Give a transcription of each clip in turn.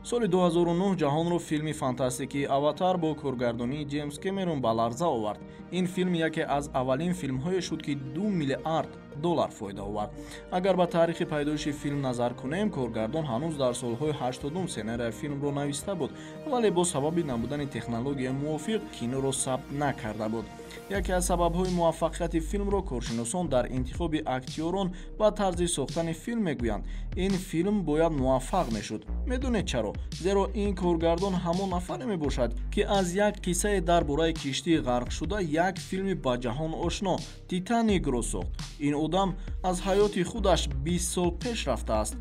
Соли 2009 ҷаҳонро филми фантастикии «Аватар» бо коргардонии Ҷеймс Кэмерон ба ларза овард. Ин филм яке аз аввалин филмҳое шуд, ки 2 миллиард доллар фоида овард. Агар ба таърихи пайдоиши филм назар кунем, коргардон ҳанӯз дар солҳои 80 сценарияи филмро нависта буд, вале бо сабаби набудани технологияи мувофиқ киноро сабт накарда буд. Яке аз сабабҳои муваффақияти филмро коршиносон дар интихоби актёрон ва тарзи сохтани филм мегӯянд. Ин филм бояд муваффақ мешуд. Медонед чаро? Зеро ин коргардон ҳамон нафаре мебошад, ки аз як қиссае дар бораи киштии ғарқшуда як филми ба ҷаҳон ошно «Титаникро» сохт. Ин одам аз ҳаёти худаш 20 сол пеш рафтааст.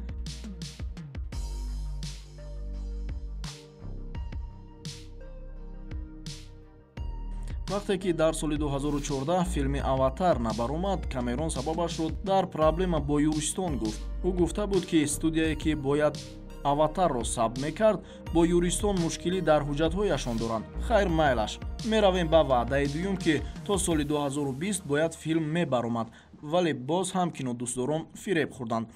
Вақте ки дар соли 2014 филми «Аватар» набаромад, Камерон сабабашро дар проблема бо юристон гуфт. Ӯ гуфта буд, ки студияе, ки бояд «Аватарро» сабт мекард, бо юристон мушкилӣ дар ҳуҷҷатҳояшон доранд. Хайр, майлаш. Меравем ба ваъдаи дуюм, ки то соли 2020 бояд филм мебаромад, вале боз ҳам кинодӯстдорон фиреб хӯрданд.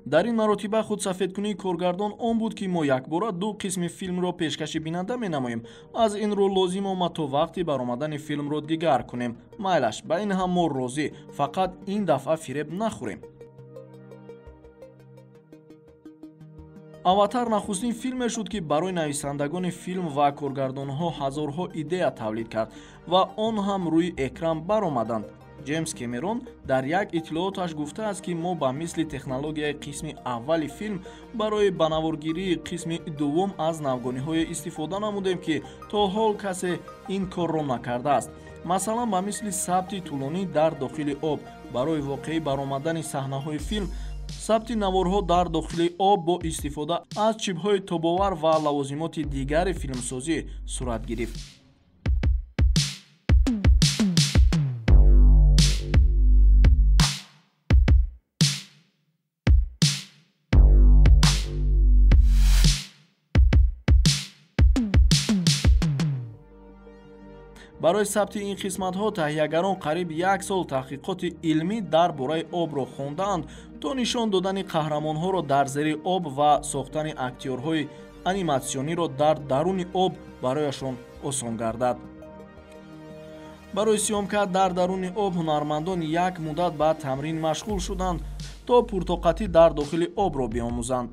Дар ин маротиба худсафедкунии коргардон он буд, ки мо якбора ду қисми филмро пешкаши бинанда менамоем. Аз ин рӯ лозим омад то вақти баромадани филмро дигар кунем. Майлаш, ба ин ҳам мо розӣ, фақат ин дафъа фиреб нахӯрем. «Аватар» нахустин филме шуд, ки барои нависандагони филм ва коргардонҳо ҳазорҳо идея тавлид кард ва он ҳам рӯи экран баромаданд. Ҷеймс Кэмерон дар як иттилооташ гуфтааст, ки мо ба мисли технологияи қисми аввали филм барои ба наворгирии қисми дуввум аз навгониҳое истифода намудем, ки то ҳол касе ин корро накардааст. Масалан, ба мисли сабти тӯлонӣ дар дохили об барои воқеӣ баромадани саҳнаҳои филм, сабти наворҳо дар дохили об бо истифода аз чипҳои тобовар ва лавозимоти дигари филмсозӣ сурат гирифт. Барои сабти ин қисматҳо таҳиягарон қариб як сол таҳқиқоти илмӣ дар бораи обро хондаанд, то нишон додани қаҳрамонҳоро дар зери об ва сохтани актёрҳои аниматсиониро дар даруни об барояшон осон гардад. Барои съёмка дар даруни об ҳунармандон як муддат ба тамрин машғул шуданд, то пуртоқатӣ дар дохили обро биомӯзанд.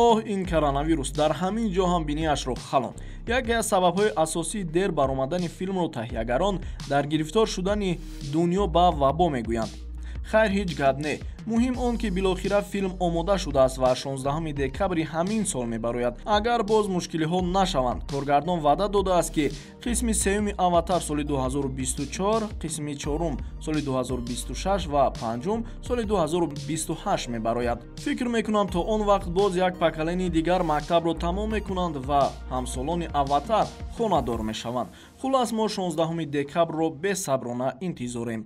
Оҳ, ин коронавирус дар ҳамин ҷо ҳам биниашро халонд. Яке аз сабабҳои асосии дер баромадани филмро таҳиягарон дар гирифтор шудани дунё ба вабо мегӯянд. Хайр, ҳеҷ гап не. Муҳим он, ки билохира филм омода шудааст ва 16 декабри ҳамин сол мебарояд. Агар боз мушкилиҳо нашаванд, коргардон ваъда додааст, ки қисми сеюми «Аватар» соли 2024, қисми чорум соли 2026 ва панҷум соли 2028 мебарояд. Фикр мекунам, то он вақт боз як поколении дигар мактабро тамом мекунанд ва ҳамсолони «Аватар» хонадор мешаванд. Хулас, мо 16 декабрро бесаброна интизорем.